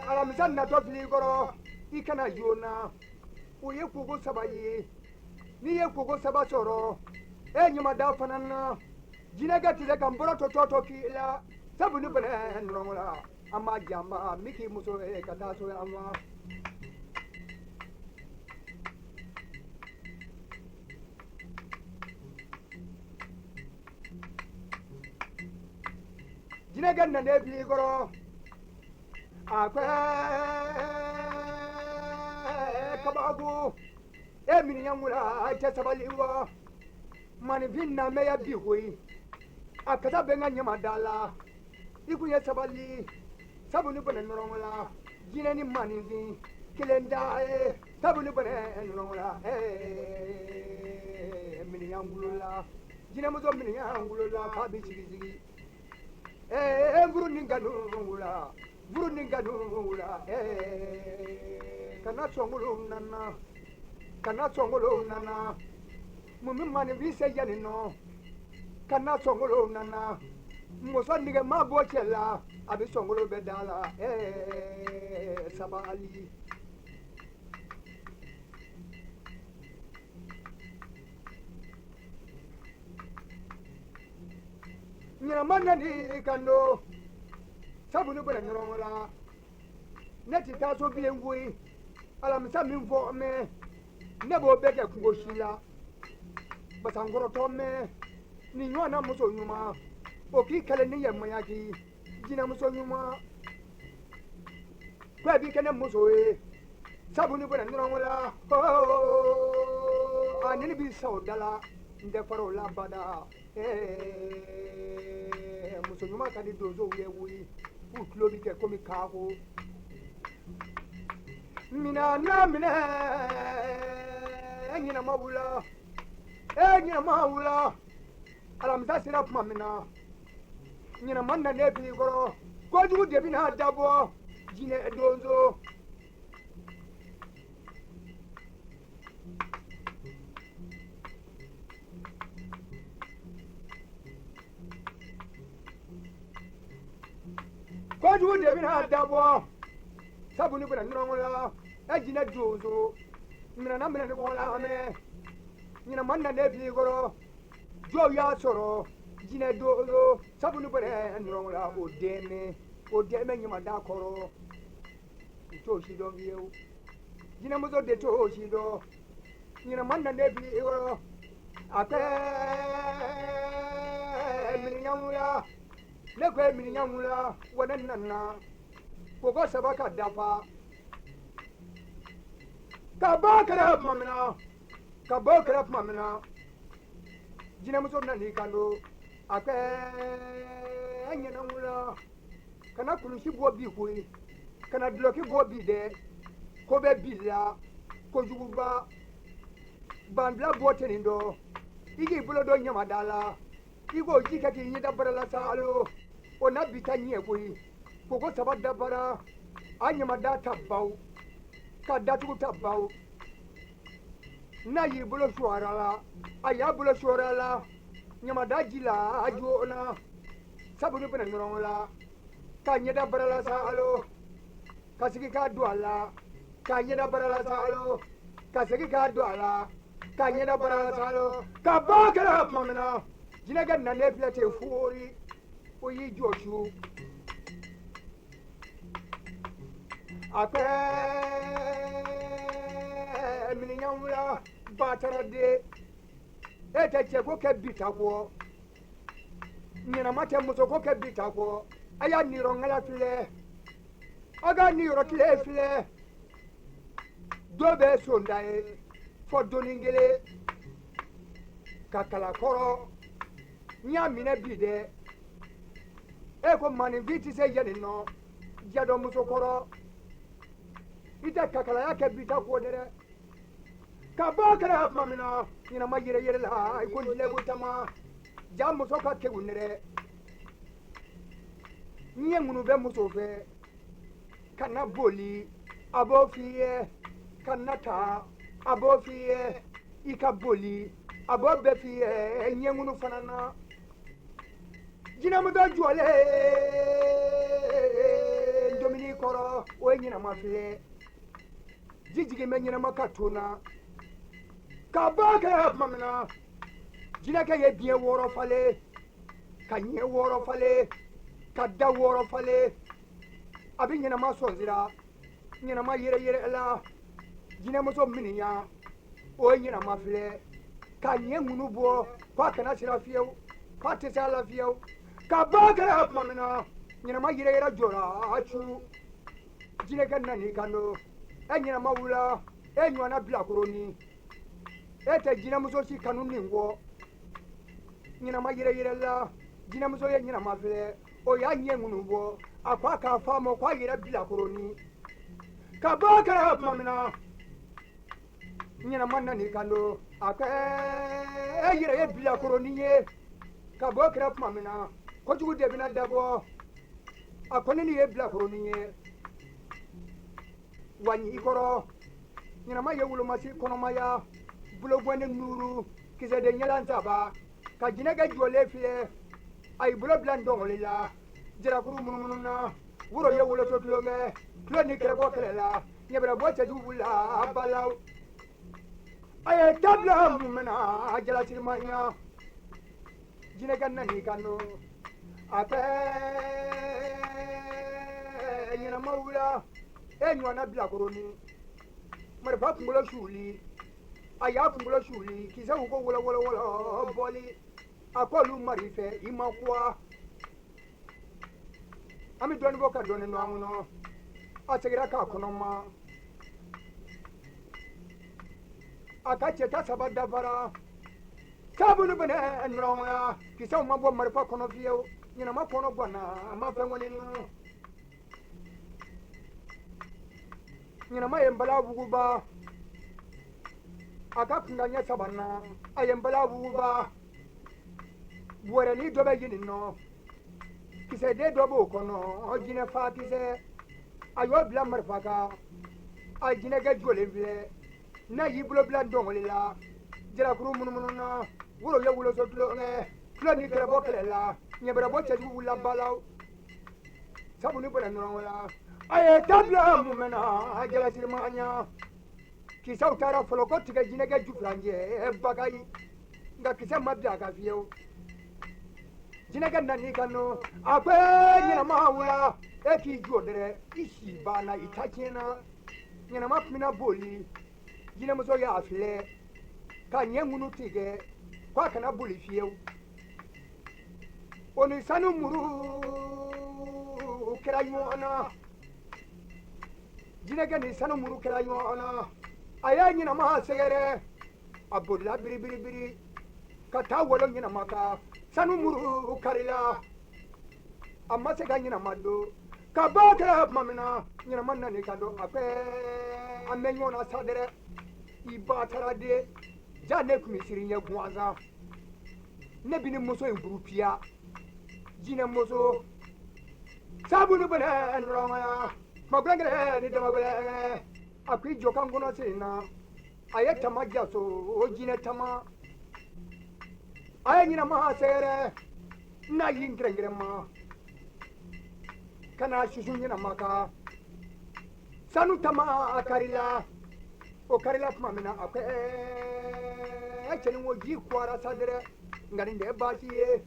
alamisa natɔ fili kɔrɔ i kana joona o ye koko saba ye n'i ye koko saba sɔrɔ e ɲamada fana na jinɛkɛ tɛ se ka n bɔrɔ tɔ tɔ k'i la sabu ni bɛnɛ nɔrɔ la an b'a janba min k'i muso ye ka taa so yan ma. Jinɛkɛ nana b'i kɔrɔ a ko kabako e miniyan wula cɛ sabali wa maninfin namɛya bi koyi a kasa bɛ n ka ɲamada la i kun ye sabali sabu ni bɛnɛ nɔrɔ la jinɛ ni maninfin kelen da ye sabu ni bɛnɛ nɔrɔ la miniyan wulula jinɛmuso miniyan wulula f'a bɛ sigi sigi furu ni nkalon wula furu ni nkalon wula kana sɔnkolo nana kana sɔnkolo nana Mun bɛ maaninfin se yanni nɔ ka na sɔngolo nana muso nege ma bɔ cɛ la a bɛ sɔngolo bɛɛ da la sabali. Ɲɛnama nani kan don sabu ne bɔra ɲɔgɔn la ne tɛ taa so bilen koyi alamisa min fɔ mɛ ne b'o bɛɛ kɛ kungo si la basankɔrɔtɔ mɛ nin ɲɔgɔn na muso ɲuman o k'i kɛlɛ ni yɛ maɲaki jinɛmuso ɲuman ko a b'i kɛ ne muso ye sabu ne bɔra ɲɔgɔn la a ni ne b'i sa o da la n tɛ fara o la bada. Muso ɲuman ka di donsow ye koyi k'u tulo bi kɛ komi kaako mina n'a minɛ ɲɛnama wula ɲɛnama wula alamisa sera tuma min na ɲɛnama nanen b'i kɔrɔ kojugu de bɛna dabɔ jinɛ donso. Kojugu de bɛna dabɔ sabu ne bɔra ɲɔgɔn la e jinɛ donso minɛna minɛ ne kɔ la mɛ ɲɛnama nanen b'i kɔrɔ jɔw y'a sɔrɔ jinɛ donso sabu ne bɔra ɲɔgɔn la o dɛmɛ ɲamada kɔrɔ u t'o si dɔn fiyewu jinɛmuso de t'o si dɔn ɲɛnama nanen b'i kɔrɔ a kɛ miniɲan ne ko ye miniɲan wula wa ne nana koko saba ka dafa ka bɔ kɛrɛ tuma min na ka bɔ kɛrɛ tuma min na jinɛmuso nan'i kan don a kɛ ɲɛna wula kana kulusi bɔ bi koyi kana dulɔki bɔ bi dɛ ko bɛ bi la kojuguba banfula bɔ ten nin dɔ i k'i bolo dɔ ɲamada la i k'o ji kɛ k'i ɲɛda bara la saalo o na bi ta ɲɛ koyi koko saba dabara a ɲamada ta baw ka datugu ta baw n'a y'i bolo suwara la a y'a bolo suwara la ɲamada ji la a joona sabu ne bɛna ɲɔgɔn la k'a ɲɛda bara la saalo ka sigi k'a don a la k'a ɲɛda bara la saalo ka segin k'a don a la k'a ɲɛda bara la saalo ka bɔ kɛra tuma min na jinɛkɛ nanen filɛ ten foori o y'i jɔ su a kɛ miniɲan wula batara den e tɛ cɛko kɛ bi ta kɔ ɲɛnama tɛ musoko kɛ bi ta kɔ a y'a niyɔrɔ ŋala filɛ a ka niyɔrɔ tile filɛ dɔ bɛ sonda ye fɔ doni kelen ka kala kɔrɔ n y'a minɛ bi dɛ e ko maaninfin tɛ se yanni nɔ jadɔmuso kɔrɔ i tɛ kakalaya kɛ bi ta kɔ dɛ ka bɔ kɛra tuma min na ɲɛnama yɛrɛ yɛrɛ la i ko lɛko tama ja muso ka kegun dɛ n ye ŋunu bɛ muso fɛ ka na boli a b'o f'i ye ka na taa a b'o f'i ye i ka boli a b'o bɛɛ f'i ye ɲɛ ŋunu fana na jinɛmuso jɔlen domini kɔrɔ o ye ɲɛnama filɛ ji jigin bɛ ɲɛnama ka to na ka bɔ kɛra tuma min na jinɛkɛ ye biɲɛ wɔɔrɔ falen ka ɲɛ wɔɔrɔ falen ka da wɔɔrɔ falen a bɛ ɲɛnama sɔnsira ɲɛnama yɛrɛ yɛrɛ la jinɛmuso miniɲan o ye ɲɛnama filɛ ka ɲɛ ŋunu bɔ k'a kana sira fiyewu k'a tɛ se a la fiyewu ka bɔ kɛra tuma min na ɲɛnama yɛrɛ yɛrɛ jɔra a cu jinɛkɛ nan'i kan don e ɲɛnama wula e ɲɔgɔnna bilakoronin e tɛ jinɛmuso si kanu nin kɔ ɲɛnama yɛrɛ yɛrɛ la jinɛmuso ye ɲɛnama filɛ o y'a ɲɛ ŋunu bɔ a ko a k'a fɔ a ma k'a yɛrɛ bilakoronin ka bɔ kɛra tuma min na ɲɛnama nan'i kan don a ko e yɛrɛ ye bilakoronin ye ka bɔ kɛra tuma min na kojugu de bɛna dabɔ a ko ne nin ye bilakoronin ye wa ɲi kɔrɔ ɲɛnama ye wolomasi kɔnɔmaya bologɔni nuuru Kisɛden ɲɛlan saba ka jinɛkɛ jɔlen filɛ, a y'i bolo bila ntɔngɔli la, jarakuru munumunu na, woro ye woloso tulonkɛ, tulo ni kɛrɛbɔ kɛlɛ la, ɲɛbɛrɛbɔ cɛjugu wulila balaw. A ye tabila mun mɛna jalasirima ɲa. Jinɛkɛ nan'i kan don, a tɛ ɲɛnama wula, e ɲɔgɔnna bilakoronin, marifa kunkolo suuli, a y'a kunkolo suuli, kisɛw ko wɔlɔ wɔlɔ wɔlɔ bɔli, a k'olu mari fɛ i ma kuwa. An bɛ dɔɔnin bɔ ka dɔɔnin don an kɔnɔ. A seginna k'a kɔnɔ ma. A ka cɛ ta saba dafara. Sabu ni bɛnɛ nɔrɔya, kisɛw ma bɔ marifa kɔnɔ fiyewu. Ɲɛnama kɔnɔ ganna, a ma fɛn kɔni nɔ. Ɲɛnama ye nbala wuguba. A ka kunkan ɲɛ saba na, a ye nbala wuguba. Wɛrɛnin dɔ bɛ yen nɔ. Kisɛden dɔ b'o kɔnɔ, jinɛ fa kisɛ. A y'o bila marifa kan. A jinɛkɛ jɔlen filɛ. N'a y'i bolo bila ntɔngɔli la, jarakuru munumunu na, woro ye woloso tulonkɛ, tulo ni kɛrɛbɔ kɛlɛ la, ɲɛbɛrɛbɔ cɛjugu wulila balaw. Sabu ni bɔnɛ nɔrɔ la, a ye tabila mun mɛna jalasirima ɲa. Kisɛw taara fɔlɔ ko tigɛ jinɛkɛ ju furancɛ bagayi, nka kisɛ ma bila a kan fiyewu. Jinɛkɛ nan'i kan nɔ, a ko ɲɛnama wula, e k'i jɔ dɛrɛ, i si banna, i ta tiɲɛna. Ɲɛnama tun bɛna boli, jinɛmuso y'a filɛ ka ɲɛ ŋunu tigɛ k'a kana boli fiyewu. O ni sanu muru kɛra ɲɔgɔn na. Jinɛkɛ ni sanu muru kɛra ɲɔgɔn na. A y'a ɲɛnama sɛgɛrɛ, a bolila biribiribiri ka taa walo ɲɛnama kan. Sanu muru karila, a ma se ka ɲɛnama don. Ka bɔ kɛra tuma min na, ɲɛnama nan'i kan don, a ko an bɛ ɲɔgɔn na sa dɛrɛ, i ba taara de, ja ne tun bɛ siran ɲɛ gansan. Ne bɛ ni muso in furu piya, jinɛ muso. Sabu ni bɔnɛ nɔrɔmaya, kuma gɛlɛn ni dama gɛlɛn. A ko i jɔ kan kɔnɔ sen na, a ye tama jaso, o jinɛ tama. A ye ɲɛnama sɛgɛrɛ, n'a y'i gɛrɛgɛrɛ ma, ka na susu ɲɛnama kan. Sanu tama karila, o karila tuma min na, a ko cɛnin ko ji kuwara sa dɛrɛ, nka nin tɛ baasi ye.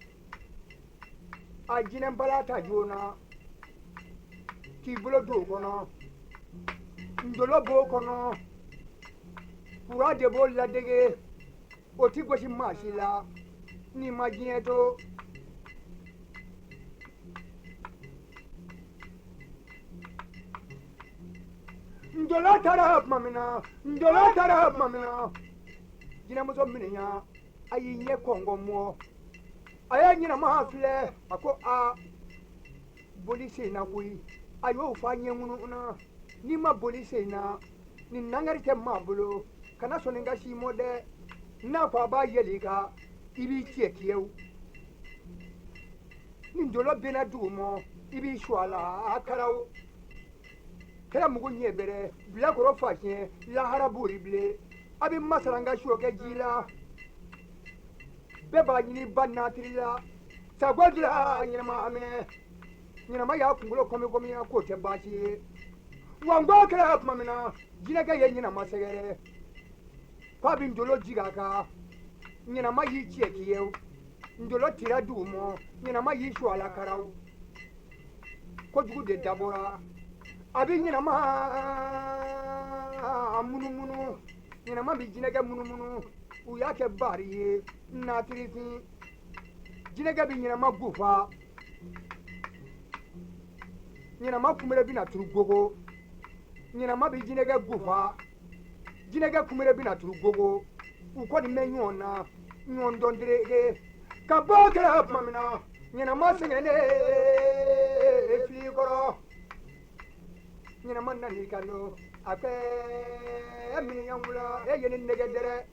A jinɛ bala ta joona, k'i bolo don o kɔnɔ, ndolo b'o kɔnɔ, kura de b'o ladege, o ti gosi maa si la, n'i ma diɲɛ to. Ndolo taara tuma min na, ndolo taara tuma min na, jinɛmuso minɛya, a y'i ɲɛ kɔngɔ mɔ. A ye ɲɛnama filɛ, a ko a boli sen na koyi. A y'o fɔ a ɲɛ ŋunu na, n'i ma boli sen na, nin nangari tɛ maa bolo, kana sɔn nin ka si mɔ dɛ. N'a ko a b'a yɛlɛ i kan, i b'i cɛ kiyewu. Ni ndolo benna dugu mɔ, i b'i su a la, a karaw. Kɛra mugu ɲɛ bɛrɛ, bilakoro fa tiɲɛ, lahara b'ori bilen. A bɛ masaranka sɔ kɛ ji la. Bɛɛ b'a ɲini ba natiri la. Sago dilan ɲɛnama minɛ. Ɲɛnama y'a kunkolo kɔmi kɔmi k'o tɛ baasi ye. Wa n ko kɛra tuma min na, jinɛkɛ ye ɲɛnama sɛgɛrɛ. K'a bɛ ndolo jigin a kan. Ɲɛnama y'i cɛ k'i ye. Ndolo tira dugu mɔ, ɲɛnama y'i su a la karaw. Kojugu de dabɔra. A bɛ ɲɛnama munumunu. Ɲɛnama bɛ jinɛkɛ munumunu. U y'a kɛ baari ye, natirifin. Jinɛkɛ bɛ ɲɛnama gufa. Ɲɛnama kunbere bɛna turu gogo. Ɲɛnama bɛ jinɛkɛ gufa. Jinɛkɛ kunbere bɛna turu gogo. U kɔni bɛ ɲɔgɔn na, ɲɔgɔn dɔn dereke. Ka bɔ kɛra tuma min na, ɲɛnama sɛgɛnnen fili kɔrɔ. Ɲɛnama nan'i kan don, a ko miniyan wula, e ye ne nɛgɛ dɛrɛ.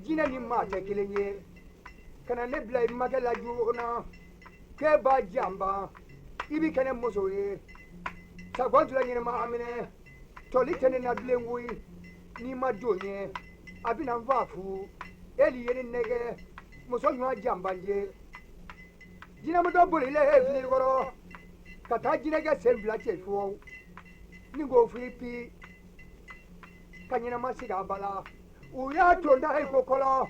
Jinɛ ni maa tɛ kelen ye. Ka na ne bila i makɛ la joona. K'e b'a janba, i bi kɛ ne muso ye. Sago tila ɲɛnama minɛ, tɔli tɛ ne na bilen koyi. N'i ma don ɲɛ, a bɛna n fa fu. Eli ye ne nɛgɛ muso ɲuman janbanje jinɛmuso bolilen fili kɔrɔ ka taa jinɛkɛ sen fila cɛ fɔw ni k'o fili pi ka ɲɛnama sigi a bala u y'a tonda i ko kɔlɔ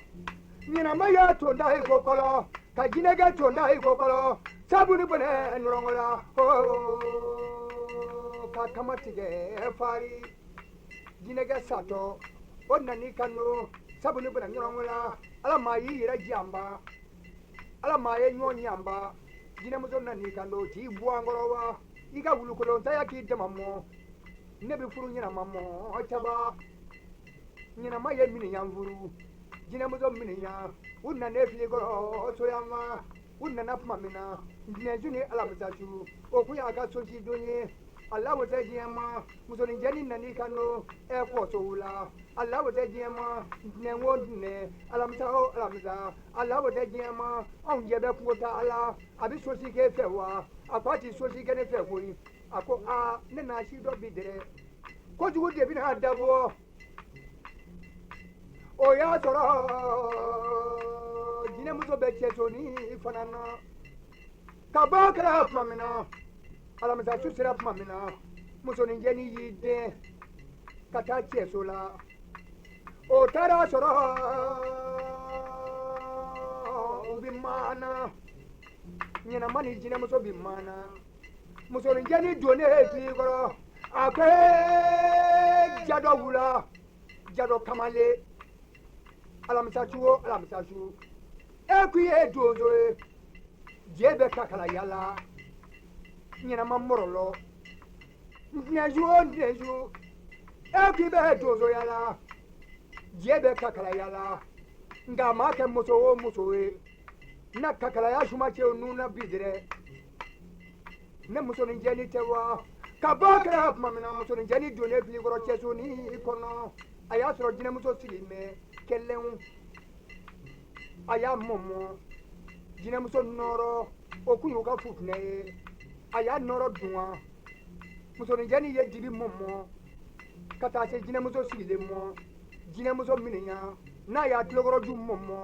ɲɛnama y'a tonda i ko kɔlɔ ka jinɛkɛ tonda i ko kɔlɔ sabu ni bɔnɛ nɔrɔngɔ la ka kama tigɛ fari jinɛkɛ satɔ o nani ka no sabu ni bɔnɛ nɔrɔngɔ la ala maa y'i yɛrɛ janba ala maa ye ɲɔgɔn ɲanba jinɛmuso nani ka no t'i bɔ an kɔrɔ wa i ka wulukolon ta ya k'i dama mɔ ne bɛ furu ɲɛnama mɔ caba ɲɛnama ye miniyan furu jinɛmuso miniyan u nana fili kɔrɔ soyanma u nana tuma min na ntɛnɛnsu ni alamisasu o kun y'a ka sosi don ye a lawɔ tɛ diɲɛ ma musoninjɛni nani ka no ɛ kɔsow la a lawɔ tɛ diɲɛ ma ntɛnɛn o ntɛnɛn alamisa o alamisa a lawɔ tɛ diɲɛ ma anw jɛ bɛ kungo ta a la a bɛ sosi k'e fɛ wa a ko a ti sosi kɛ ne fɛ koyi a ko aa ne n'a si dɔ bi dɛrɛ kojugu de bɛna dabɔ o y'a sɔrɔ jinɛmuso bɛ cɛsoni fana na ka bɔ kɛra tuma min na alamisa su sera tuma min na musoninjɛni y'i den ka taa cɛso la o taara sɔrɔ u bɛ maana ɲɛnama ni jinɛmuso bɛ maana musoninjɛni donnen fili kɔrɔ a ko jadɔ wula jadɔ kamalen alamisa su o alamisa su e k'i ye donso ye je bɛ kakala yala ɲɛnama mɔrɔlɔ ntɛnɛnsu o ntɛnɛnsu e k'i bɛ donso yala je bɛ kakala yala nka a maa kɛ muso o muso ye na kakalaya suma cɛw nun na bi dɛrɛ ne musoninjɛni tɛ wa ka bɔ kɛra tuma min na musoninjɛni donnen fili kɔrɔ cɛsoni kɔnɔ a y'a sɔrɔ jinɛmuso sigilen bɛ kɛlɛnw a y'a mɔmɔ jinɛmuso nɔrɔ o kun y'u ka futinɛ ye a y'a nɔrɔ dun wa musoninjɛni ye dibi mɔmɔ ka taa se jinɛmuso sigilen mɔ jinɛmuso miniyan n'a y'a tulokɔrɔju mɔmɔ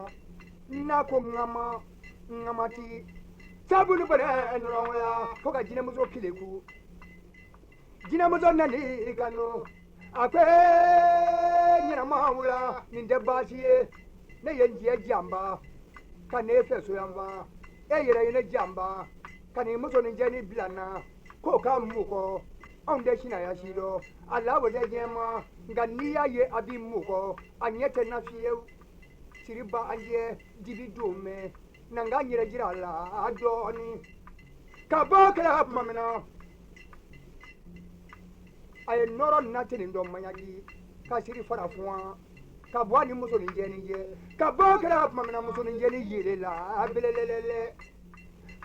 n'a ko ŋama ŋamati sabu ni bɔrɛ nɔrɔya fo ka jinɛmuso keleku jinɛmuso nani ka no a ko ɲɛnama wula nin tɛ baasi ye ne ye n jɛ janba ka ne fɛ soyanfa e yɛrɛ ye ne janba ka nin musoninjɛni bila n na k'o ka mun kɔ anw tɛ sinaya si dɔn a lawɔ tɛ diɲɛ ma nka n'i y'a ye a b'i mun kɔ a ɲɛ tɛ na fiyewu siri ba an jɛ dibi don mɛn na n ka n yɛrɛ jira a la dɔɔnin ka bɔ kɛra tuma min na a ye nɔrɔ na ten dɔ maɲaki ka siri fara fuwa ka bɔ a ni musoninjɛni jɛ ka bɔ kɛra tuma min na musoninjɛni yelela belelelele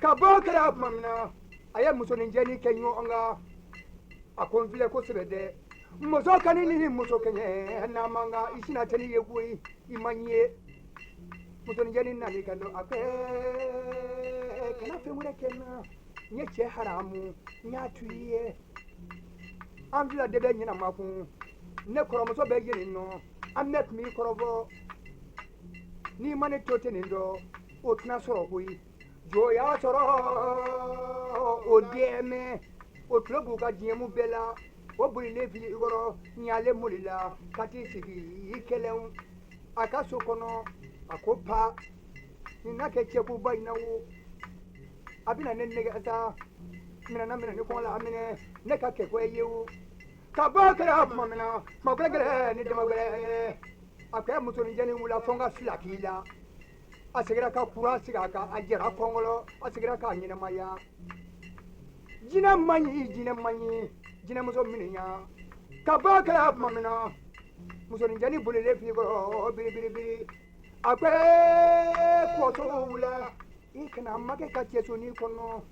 ka bɔ kɛra tuma min na a ye musoninjɛni kɛ ɲɔgɔn kan a ko n filɛ kosɛbɛ dɛ muso ka ni ni muso kɛɲɛ n'a man kan i sina tɛ ni ye koyi i ma n ye musoninjɛni nani ka don a ko kana fɛn wɛrɛ kɛ n na n ye cɛ haramu n y'a to i ye an fila de bɛ ɲɛnama kun ne kɔrɔmuso bɛ yen nɔ an bɛɛ tun b'i kɔrɔfɔ n'i ma ne to ten nin dɔ o tɛna sɔrɔ koyi jo y'a sɔrɔ o dɛmɛ o tulo b'u ka diɲɛmu bɛɛ la o bolilen fili i kɔrɔ ɲalen molila ka t'i sigi i kɛlɛw a ka so kɔnɔ a ko pa nin na kɛ cɛkoba in na wo a bɛna ne nɛgɛ sa minɛna minɛ ni kɔngɔ la a minɛ ne ka kɛ ko ye wo ka bɔ kɛra tuma min na kuma gɛlɛ ni dama gɛlɛ a ko musoninjɛni wula fo n ka fila k'i la a seginna ka kuran sigi a kan a jɛra kɔngɔlɔ a seginna k'a ɲɛnamaya jinɛ man ɲi jinɛ man ɲi jinɛmuso miniyan ka bɔ kɛra tuma min na musoninjɛni bolilen fili kɔrɔ biribiribiri a ko kɔso wula i kana makɛ ka cɛsoni kɔnɔ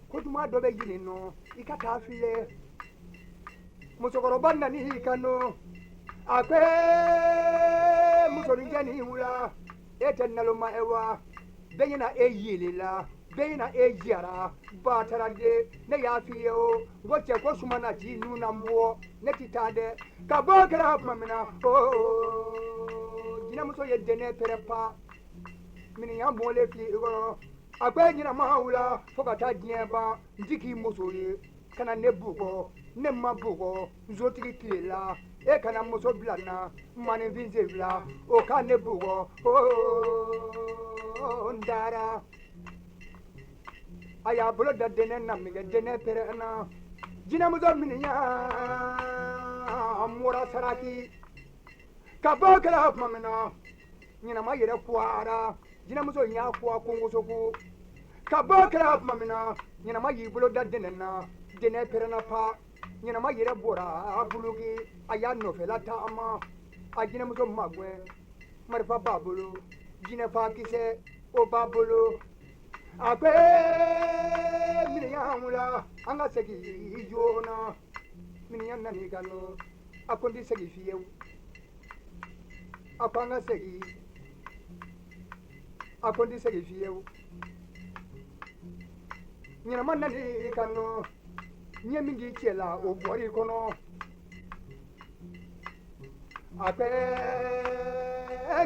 ko juma dɔ bɛ yen nɔ i ka taa filɛ musokɔrɔba nani ka nɔ a ko musoninjɛni wula e tɛ naloma ye wa bɛɛ ɲɛna e yelela bɛɛ ɲɛna e jara ba taara de ne y'a f'i ye o n ko cɛ ko suma na t'i nun na bɔ ne ti taa dɛ ka bɔ kɛra tuma min na Jinɛmuso ye dɛnɛ pɛrɛn pa, miniɲan bɔlen fili i kɔrɔ. A ko e ɲɛnama wula fo ka taa diɲɛ ban, n ti k'i muso ye. Kana ne bugɔ, ne ma bugɔ n sotigi tile la. E kana muso bila n na, maaninfin sen fila, o ka ne bugɔ. N taara. A y'a bolo da dɛnɛ na min kɛ, dɛnɛ pɛrɛnna. Jinɛmuso miniɲan mɔra saraki. Ka bɔ kɛra tuma min na, ɲɛnama yɛrɛ kuwara. Jinɛmuso y'a kuwa kongosoko. Ka bɔ kɛra tuma min na, ɲɛnama y'i bolo da dɛnɛ na, dɛnɛ pɛrɛnna pa. Ɲɛnama yɛrɛ bɔra a buluki, a y'a nɔfɛla taama. A jinɛmuso magɛn, marifa b'a bolo, jinɛfa kisɛ o b'a bolo. A ko miniɲan wula, an ka segin joona. Miniɲan nan'i kan nɔ, a ko n tɛ segin fiyewu. A ko an ka segin. A ko n tɛ segin fiyewu. Ɲɛnama nan'i kan nɔ, n ye min k'i cɛ la, o bɔr'i kɔnɔ. A ko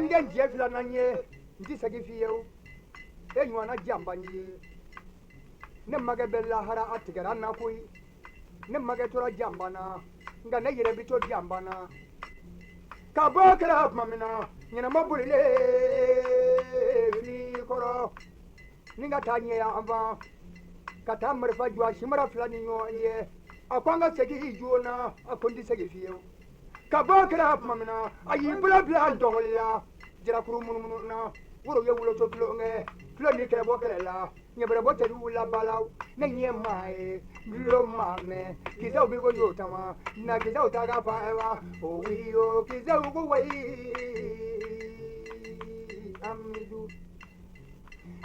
n den jɛ filanan ye, n tɛ segin fiyewu. E ɲɔgɔnna janbanji, ne makɛ bɛ lahara, a tigɛra n na koyi. Ne makɛ tora janba na, nka ne yɛrɛ bɛ to janba na. Ka bɔ kɛra tuma min na, ɲɛnama bolilen fili kɔrɔ ni ka taa ɲɛ yan fan, ka taa marifa jɔ a simara fila ni ɲɔgɔn ye. A ko an ka segin joona. A ko n tɛ segin fiyewu. Ka bɔ kɛra tuma min na, a y'i bolo bila dɔnkili la. Jarakuru munumunu na, woro ye woloso tulonkɛ, tulo ni kɛlɛbɔ kɛlɛ la, ɲɛbɛrɛbɔ cɛjugu la balaw. Ne ɲɛ maa ye, tulo maa mɛn, kisɛw bɛ ko y'o tama, na kisɛw ta ka fa wa, o wiyo kisɛw ko wayi amidu.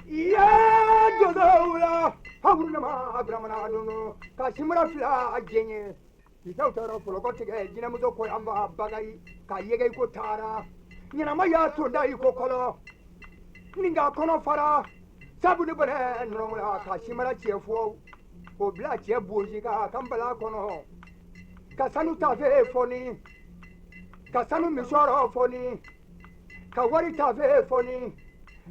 Ya jodow la, hawuru nama abiramana adono, ka simara fila jɛɲɛ. Kisɛw taara fɔlɔkɔ tigɛ, jinɛmuso ko an fa bagayi, ka yɛgɛ i ko taara. Ɲɛnama y'a tonda i ko kɔlɔ, ni ka kɔnɔ fara. Sabu ni bɔrɛ nɔrɔ la, ka simara cɛ fɔ, k'o bila cɛ bosi kan ka bala kɔnɔ. Ka sanu tafe fɔni, ka sanu misɔrɔ fɔni, ka wari tafe fɔni,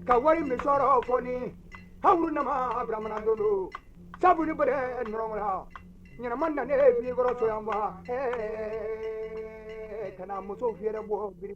ka wari misɔrɔ fɔni. Hawuru nama abiramana dodo, sabu ni bɔrɛ nɔrɔ la. Ɲɛnama nane fili kɔrɔ soyanfa, ka na muso fiyɛrɛ bɔ biri.